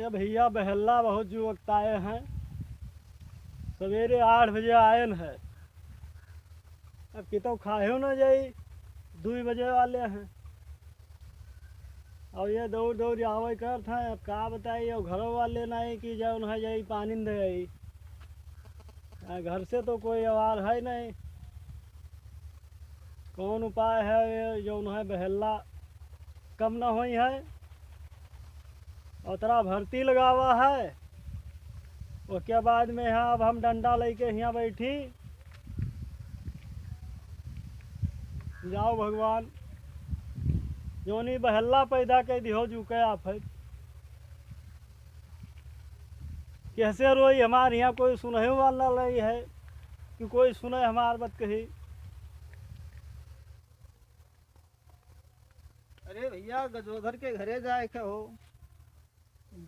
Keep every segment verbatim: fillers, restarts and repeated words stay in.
भैया, बहेल्ला बहुत जुवक्ताए हैं। सवेरे आठ बजे आयन है, अब कितो खायो ना जाई, दुई बजे वाले हैं। और ये दौड़ दौड़ आवे करत हैं, अब का बताई, और घरों वाले नहीं कि जौन है जाई पानी न दे आई। आ, घर से तो कोई आवार है नहीं। कौन उपाय है ये जौन है बहेल्ला कम न होई है, उतरा भर्ती लगावा है। ओके बाद में यहाँ अब हम डंडा लेके यहाँ बैठी। जाओ भगवान, जोनी बहेल्ला पैदा कर दिहो जू के आफत। कैसे रोई, हमारे यहाँ कोई सुनहे वाला नहीं है कि कोई सुने हमार बात कही। अरे भैया, गजोधर के घरे जाए के हो।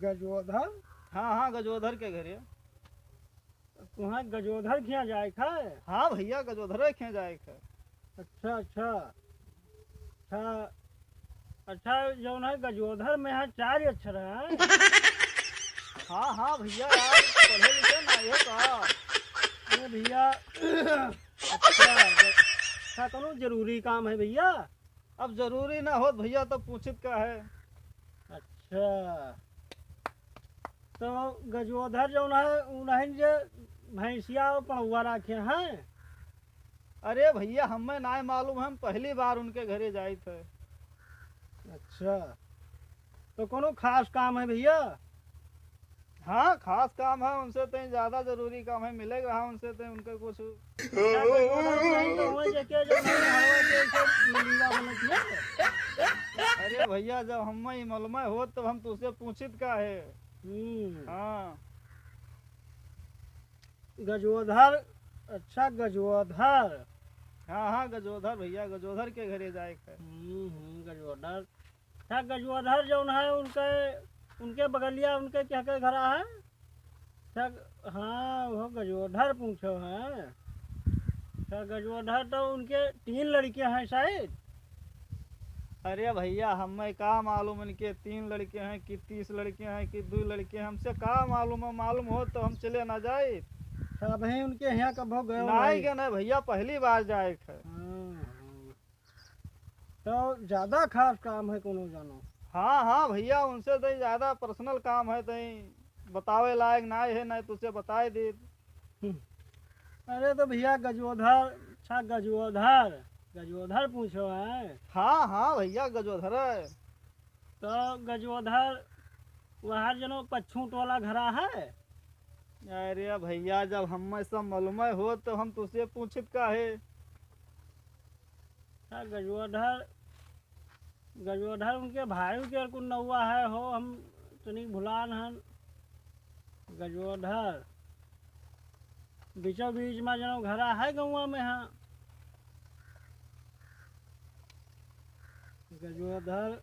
गजोधर? हाँ, हाँ, गजोधर के घरे। तुम्हें गजोधर खिया जाए के है? हाँ भैया, गजोधर खिया जाए के है। अच्छा, अच्छा। अच्छा, अच्छा, जौन है गजोधर में है चार अक्षर है। हाँ, हाँ भैया, यार, पढ़े लिखे ना हो का? अरे भैया, अच्छा, ज-, अच्छा, कौनो जरूरी काम है भैया? अब जरूरी ना होत भैया, तो पूछित का है? अच्छा, तो गजोधर जौन है, उन्हें जे भैंसिया और पड़ुआ रखे हैं। अरे भैया, हमें नाय मालूम है, हम पहली बार उनके घरे जाइत है। अच्छा, तो कौनो खास काम है भैया? हाँ, खास काम है, उनसे तई ज्यादा जरूरी काम है, मिले के रहा उनसे तई, उनके कुछ। अच्छा, तो बोला नहीं तो हुआ जे के जो नहीं हवा के सब मिलिया बनत है। अरे भैया, जब हमें ई मालूम होत, तब हम तुझसे पूछित का है? हम्म। हाँ। गजोधर, अच्छा, गजोधर। हाँ, हाँ, गजोधर भैया, गजोधर के घरे जाए के है। हम्म, हम्म, गजोधर। अच्छा, गजोधर जौन है, उनके, उनके बगलिया, उनके क्या के घरा है? अच्छा, हाँ, वो गजोधर पूछो है। अच्छा, गजोधर तो उनके तीन लड़के हैं शायद। अरे भैया, हमें का मालूम इनके तीन लड़के हैं कि तीस लड़के हैं कि दो लड़के हैं, हमसे का मालूम है? मालूम होत तो हम चले ना जाइत। अच्छा, अबहीं उनके यहाँ कबो गयो नाहीं नहीं? गए ना भैया, पहली बार जाए के है। हाँ, हाँ। तो ज्यादा खास काम है कौनो जानो? हाँ, हाँ भैया, उनसे तई ज्यादा personal काम है, तई बतावे लायक नाहीं है, नाहीं तुझसे बताए देत। हम्म। अरे तो भैया गजोधर, अच्छा गजोधर, गजोधर पूछो है। हाँ, हाँ भैया, गजोधर है। तो गजोधर, वहाँ जनो पच्छू टोला घरा है? अरे भैया, जब हमें सब मालूम होत तो हम तुझसे पूछित का है? हाँ, गजोधर, गजोधर उनके भाई के कुन नौवा है हो, हम तनिक भुलान हन। गजोधर बीचों बीच में जनो घरा है गौवा में, हाँ। गजोधर,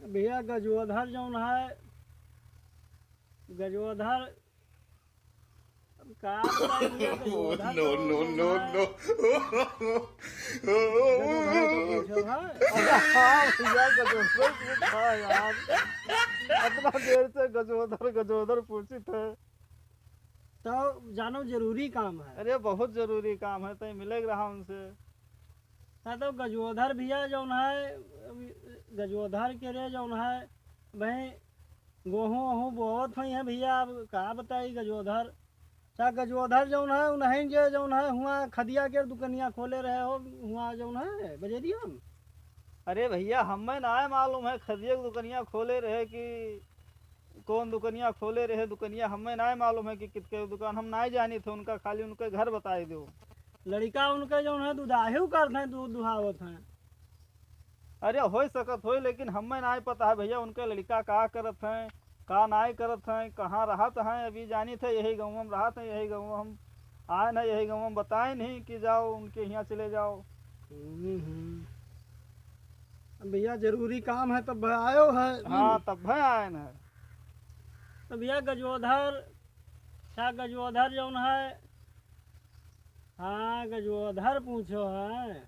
भैया गजोधर जौन है, गजोधर, अब का बताई भैया, गजोधर no, तो no, जौन no, है, no। गजोधर तो पूछो है। अरे हाँ भैया, गजोधर पूछा है यार। इतना देर से गजोधर, गजोधर पूछित है। तो जानो जरूरी काम है। अरे बहुत जरूरी काम है, तई मिले के रहा उनसे। हाँ, तो गजोधर भैया जौन है, गजोधर के रे जौन है, भाई, गोहूँ वहूँ बोवत होइहैं भैया, अब का बताई गजोधर। अच्छा, गजोधर जौन है, उन्हें जे जौन है, हुआँ खदिया के दुकनिया खोले रहे हो, हुआँ जौन है, बजेरिया में। अरे भैया, हमें नाहीं मालूम है, खदिया के दुकनिया खोले रहे कि कौन दुकनिया खोले रहे, दुकनिया हमें नाहीं मालूम है कि कितके दुकान, हम नाहीं जानित है उनका, खाली उनके घर बताए दो। लड़िका उनके जौन है, दुधाहिउ करत हैं, दूध दुहावत हैं। अरे, होई सकत होई, लेकिन हमें नाहीं पता है भैया, उनके लड़िका का करत हैं, का नाहीं करत हैं, कहाँ रहत हैं। अभी जानित है, यही गाँव में रहत हैं, यही गाँव में हम आए ना, यही गाँव में बताए नहीं कि जाओ, उनके यहाँ चले जाओ। हम्म, हम्म। भैया, जरूरी काम है, तब आयो है। हाँ, तब है आए ना। तो भैया, गजोधर, अच्छा, गजोधर जौन है, हाँ, गजोधर पूछो है।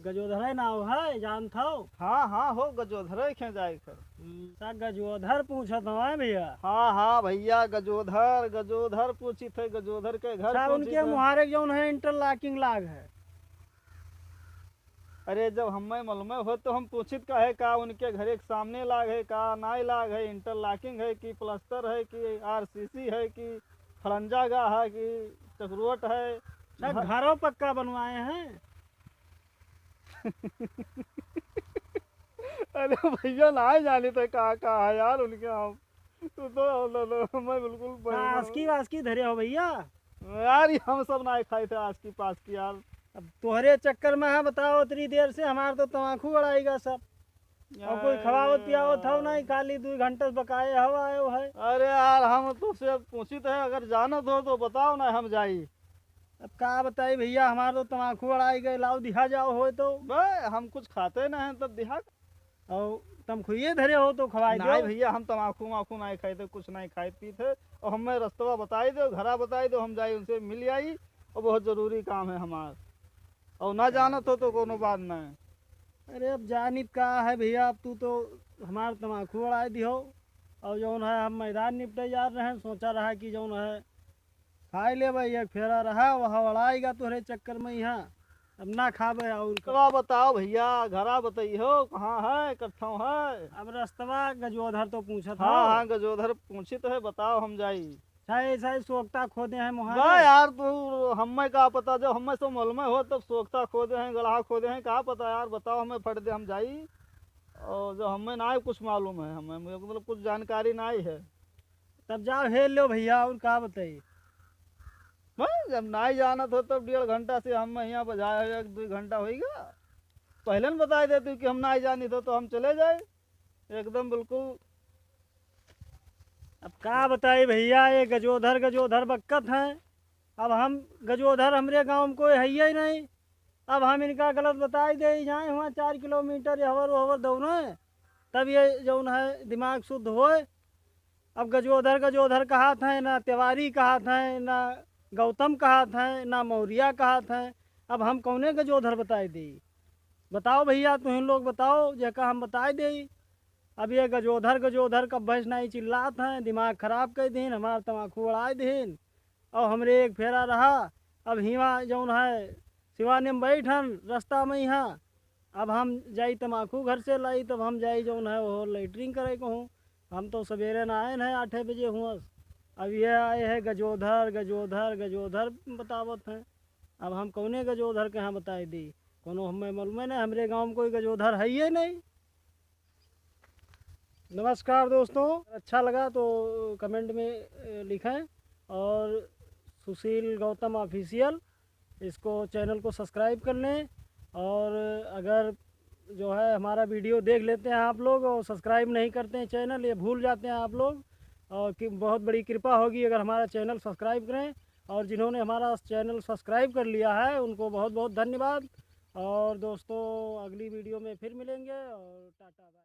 गजोधरे नाव है, जानत हो? हाँ, हाँ हो, गजोधरे खे जाए कर। हम्म, ता गजोधर पूछत हवा भैया। हाँ, हाँ भैया, गजोधर, गजोधर पूछित है, गजोधर के घर अच्छा, पूछित उनके है। मुहारे जौन है, interlocking लाग है। अरे, जब हमें मालूम होत तो हम पूछित काहे का, उनके घरे के सामने लाग है का, नाई लाग है, interlocking है कि plaster है कि RCC है कि खड़ंजा गा है कि चकरोट है। सब घ- घरों पक्का बनवाए हैं। अरे भैया, नाई जानित है का, का है यार उनके हम। तू तो, लो, लो, मैं बिल्कुल बड़ी हाँ, आसकी वासकी धरे हो भैया? यार, ये हम सब नाई खाइत है आसकी पासकी यार। अब तोहरे चक्कर में है, बताओ, इतनी देर से हमार तो तमाकू अड़ाई गा सब। और कोई खवावत पियावत हो नहीं, खाली दुई घंटा से बकाए हो आयो है। अरे यार, हम तो से पूछित है, अगर जानत हो तो बताओ ना, हम जाई। अब का बताई भैया, हमार तो तमाकू अड़ाई गए, लाओ दिहा जाओ होय तो। बे, हम कुछ खाते नहीं हैं, तब दिहा। और तमखुइये धरे हो तो खवाई नाहीं दो। भैया, हम तमाकू माकू नाहीं खाइत है, कुछ नाहीं खाइत पीत है। और हमें रस्तवा बताई दो, घरा बताई दो, हम जाई उनसे मिल आई। और बहुत जरूरी काम है हमार। और ना जानत हो तो कोनो बात ना है। अरे अब जानित का है भैया, अब तू तो हमार तमाकू अड़ाई दिहो। और जौन है हम मैदान निपटे जा रहे हैं, सोचा रहा कि जौन है खाई लेबे, एक फेरा रहा, वहाँ अड़ाई गा तोहरे चक्कर में यहाँ। अब ना खाबे और का। रस्तवा बताओ भैया, घरा बताई हो, कहाँ है, कट्ठों है? अब रस्तवा गजोधर तो पूछत हाँ, हो। हाँ, गजोधर पूछित है, बताओ हम जाई। अच्छा, ऐसा ही सोख्ता खोदे हैं मुहारे। बा यार, तू हमें का पता, जब हमें से मालूम हो तब सोख्ता खोदे हैं, गड़हा खोदे हैं, का पता यार, बताओ हमें फट दे, हम जाई। और जो हमें ना कुछ मालूम है, हमें मतलब कुछ जानकारी ना है। तब जाओ हेल लो भैया, और का बताई। मैं जब नाई जानत हो तब डेढ़ घंटा से हम यहाँ बजाए हो, एक दो घंटा होइगा। पहले न बताई देती कि हम नाई जानित हो तो हम चले जाए एकदम बिल्कुल। अब का बताई भैया, ये गजोधर गजोधर बक्कत हैं। अब हम गजोधर हमरे गाँव में कोई है ही नहीं। अब हम इनका गलत बताई दे, जाए हुआ चार किलोमीटर ये हवर हवर दौड़े, तब ये जौन है दिमाग शुद्ध होए। अब गजोधर गजोधर कहत हैं, ना तिवारी कहत हैं, ना गौतम कहत हैं, ना मौर्या कहत हैं। अब हम कौने गजोधर बताई देई? बताओ भैया, तुहिन लोग बताओ, जेका हम बताई देई। अब ये गजोधर गजोधर कब भैंस नाई चिल्लात हैं, दिमाग खराब कर दीन, हमार तमाकू उड़ाए दीन। और हमरे एक फेरा रहा, अब हिवा जौन है सिवाने में बैठन रस्ता में यहाँ, अब हम जाई तमाकू घर से लाई, तब हम जाई जौन है वो लेटरिन करे कहूँ। हम तो सवेरे ना आए हैं, आठे बजे हुआ। अब ये आए हैं गजोधर गजोधर गजोधर बतावत हैं। अब हम कौने गजोधर के यहाँ बताई दी, कोनो हमें मालूम है नहीं, हमरे गाँव में कोई गजोधर है ही नहीं। नमस्कार दोस्तों, अच्छा लगा तो comment में, अ, लिखें और सुशील गौतम ऑफिशियल, इसको, चैनल को subscribe कर लें। और अगर जो है हमारा video देख लेते हैं आप लोग और subscribe नहीं करते हैं चैनल, ये भूल जाते हैं आप लोग, और कि बहुत बड़ी कृपा होगी अगर हमारा चैनल subscribe करें। और जिन्होंने हमारा चैनल subscribe कर लिया है उनको बहुत बहुत धन्यवाद। और दोस्तों, अगली video में फिर मिलेंगे और टाटा बाय।